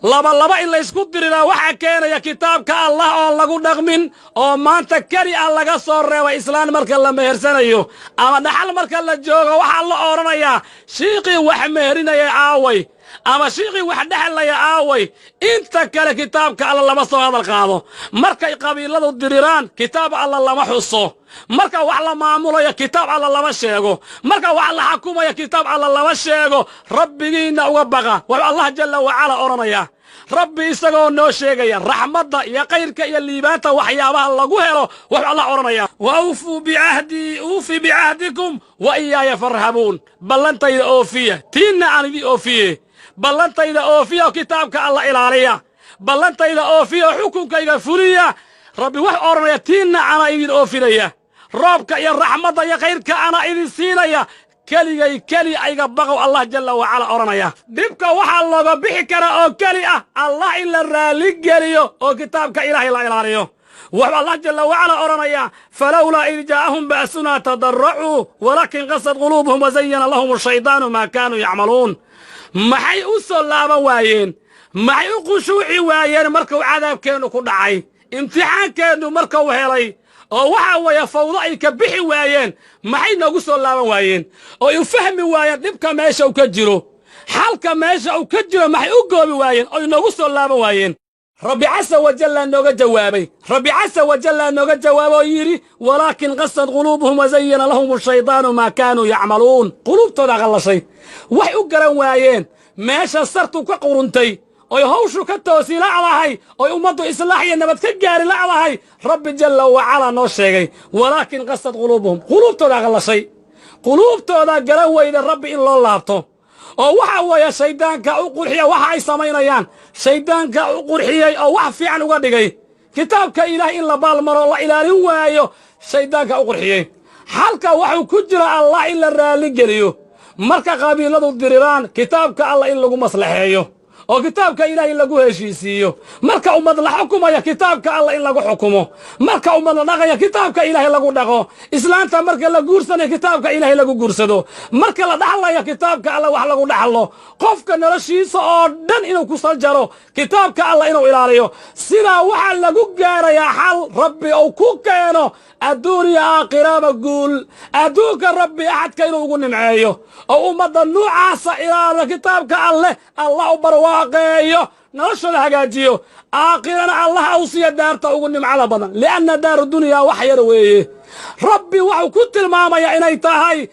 Labalaba in laysku diriraa waxaa keenaya kitaabka Allah oon lagu dhaqmin, oo maanta keli ah laga soo reebay islaan marka la mehersanayo ama dhaxal marka la joogo. Waxaa la odhanayaa, "Shiiqii wax meherinaya aaway?" ama "Shiiqii wax dhexlaya aaway?" Inta kale kitaabka Alla lama soo hadal qaado. Markay qabiiladu diriraan, kitaab Alla lama xuso. Marka wax la maamulayo, kitaab Alla lama sheego. Marka wax la xakumayo, kitaab Alla lama sheego. Rabbigiinna uga baqa, wuxuu Allah jalla wacala odhanayaa, Rabbi isagoo noo sheegaya raxmadda iyo kayrka iyo liibaanta waxyaabaha lagu helo, wuxuu Allah odhanayaa: "وأوفوا بعهدي أوف بعهدكم وإياي فارهبون." Ballantayda oofiya, tiinna aan idii oofiye. Ballantayda oofiya oo kitaabka Alla ilaaliya. Ballantayda oofiya oo xukunkayga fuliya. Rabbi wax odhanaya: "Tiinna anaa idin oofinaya, roobka iyo raxmadda iyo khayrka anaa idin siinaya, keligay keli ayga baqow," Allah jalla wacala odhanaya. Dhibka waxaa looga bixi karaa oo keli ah Allah in la raalligeliyo oo kitaabka Ilaahay la ilaaliyo. Wuxuu Allah jalla wacala odhanayaa: فلولا إذ جاءهم بأسنا تضرعوا ولكن قست قلوبهم وزين لهم الشيطان ما كانوا يعملون. Maxay u soo laaban waayeen? Maxay u khushuuci waayeen markuu cadaabkeennu ku dhacay, imtixaankeennu markuu helay, oo waxa weeye fawdo ay ka bixi waayeen? Maxay noogu soo laaban waayeen oo ay u fahmi waayeen dhibka meesha uu ka jiro, xalka meesha uu ka jiro? Maxay u goobi waayeen oo inoogu soo laaban waayeen? Rabbi casa wajallaa nooga jawaabay. Rabbi casa wajallaa nooga jawaabay oo yidhi: ولكن قست قلوبهم وزين لهم الشيطان ما كانوا يعملون. Quluubtooda qallashay, waxay u garan waayeen meesha sartu ka quruntay oy hawshu ka toosi la'dahay, oy ummaddu islaax iyo nabad ka gaari la'dahay. Rabbi jalla wacalaa noo sheegay: ولكن قست قلوبهم. Quluubtoodaa qallashay, quluubtoodaa garan weyda Rabbi in loo laabto, oo waxa weeye shayddaanka u qurxiya waxa ay samaynayaan. Shayddaanka u qurxiyey oo wax fiican uga dhigay kitaabka Ilaah in la baalmaro, la ilaalin waayo. Shayddaanka u qurxiyey. Xalka waxuu ku jira Allah in la raalli geliyo. Marka qabiiladu diriraan, kitaabka Allah in lagu maslaxeeyo oo kitaabka Ilaahay lagu heshiisiiyo. Marka ummad la xukumaya, kitaabka Allah in lagu xukumo. Marka ummad la dhaqaya, kitaabka Ilaahay lagu dhaqo. Islaanta marka la guursanayo, kitaabka Ilaahay lagu guursado. Marka la dhaxlayo, kitaabka Allah wax lagu dhaxlo. Qofka noloshiisa oo dhan inuu ku saljaro kitaabka Allah, inuu ilaaliyo. Sidaa waxaa lagu gaarayaa xal Rabbi uu ku keeno adduun iyo aakhiraba guul. Adduunka Rabbi axadka inuu ugu nimceeyo oo ummadda nuucaasa ilaaliyo kitaabka Alleh, Allah u barwaaqeeyo, noloshooda hagaajiyo. Aakhirana Allah au siiya daarta ugu nimcada badan, لأن دار الدنيا wax yar weeye. Rabbi wuxuu ku tilmaamayaa inay tahay